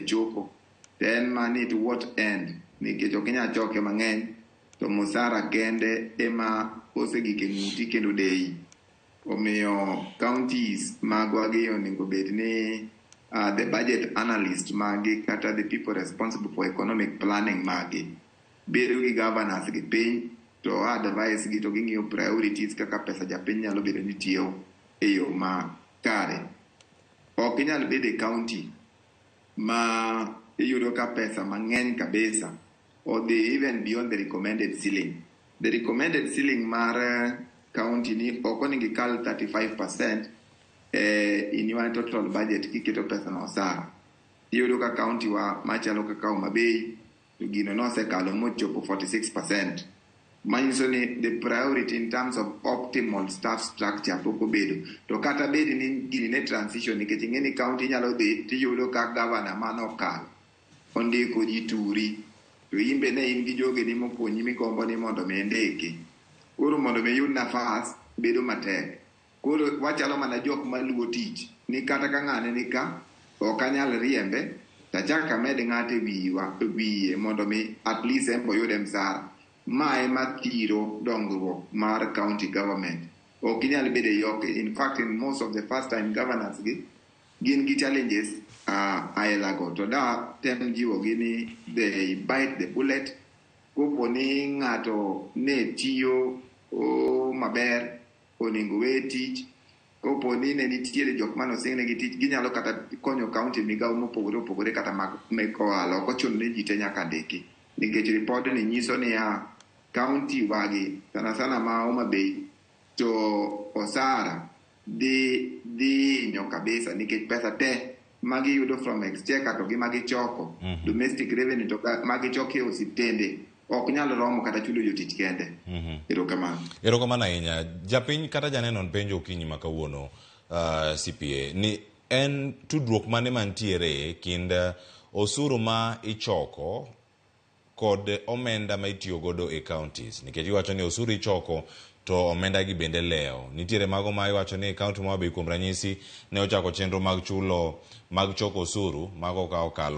chopo to en mana ni to what end, nikech ok inyal choke mang'eny to musara kende ema osegik e ng'uti kendo deyi. Omiyo counties magwa gi onego bed ni the budget analyst magi kata the people responsible for economic planning magi bedo gi governors gi piny to advice gi to ging'iyo priorities kaka pesa japiny nyalo bedo ni tiyo e yo ma kare. Ok inyal bedo e county ma iyudo ka pesa mang'eny kabisa odhi even beyond the recommended ceiling. The recommended ceiling mar county ni ok onego ikal 35% in your total budget kiketo pesa no osara. Iyudo ka county wa machalo kaka Homa Bay to gino nosekalo mochopo 46%. Manyiso ni the priority in terms of optimal staff structure pok obedo. To kata bed ni gini ne transition, nikech ing'e ni county nyalo dhi tiyudo ka governor manokalo ondiko ji turi to in be ne in gi jogeni mokonyi migombo ni mondo mi indiki. Koro mondo mi iyud nafas bedo matek. Koro wachalo mana jok maluwo tich ni kata ka ng'ane ni ka ok anyal riembe tachak amed ng'ato e wiwa wiye mondo mi at least en be oyude msara. Ma ema thiro dongruok mar county government. Ok inyal bedo e yok. In fact, in most of the first time governors gi gin gi challenges aila go. To da tem jiwo gi ni they bite the bullet. Kopo ni ng'ato ne tiyo maber, onego we tich. Kopo ni ne nitiere jok mane osingnegi tich, ginyalo kata konyo county migawo mopogore opogore kata mag mek ohala. Ok ochuno ni ji te nyaka ndiki. Nikech ripod ni nyiso niya, county wagi, sana sana ma Homa Bay, to osara dhi hinyo kabisa nikech pesa te magiyudo from exchequer to gi magichoko domestic revenue to magichoko e osiptende ok nyal romo kata chulo jotich kende. Erokamano. Erokamano ahinya. Japiny kata janeno penjo okinyi ma kawuono, CPA, ni en tudruok mane mantiere kind osuru ma ichoko kod omenda ma itiyo godo e counties, nikech iwacho ni osuru ichoko to omenda gi bende lewo. Nitiere mago ma iwacho ni county ma Homa Bay, kuom ranyisi, ne ochako chenro mag chulo mag choko osuru mago ka okalo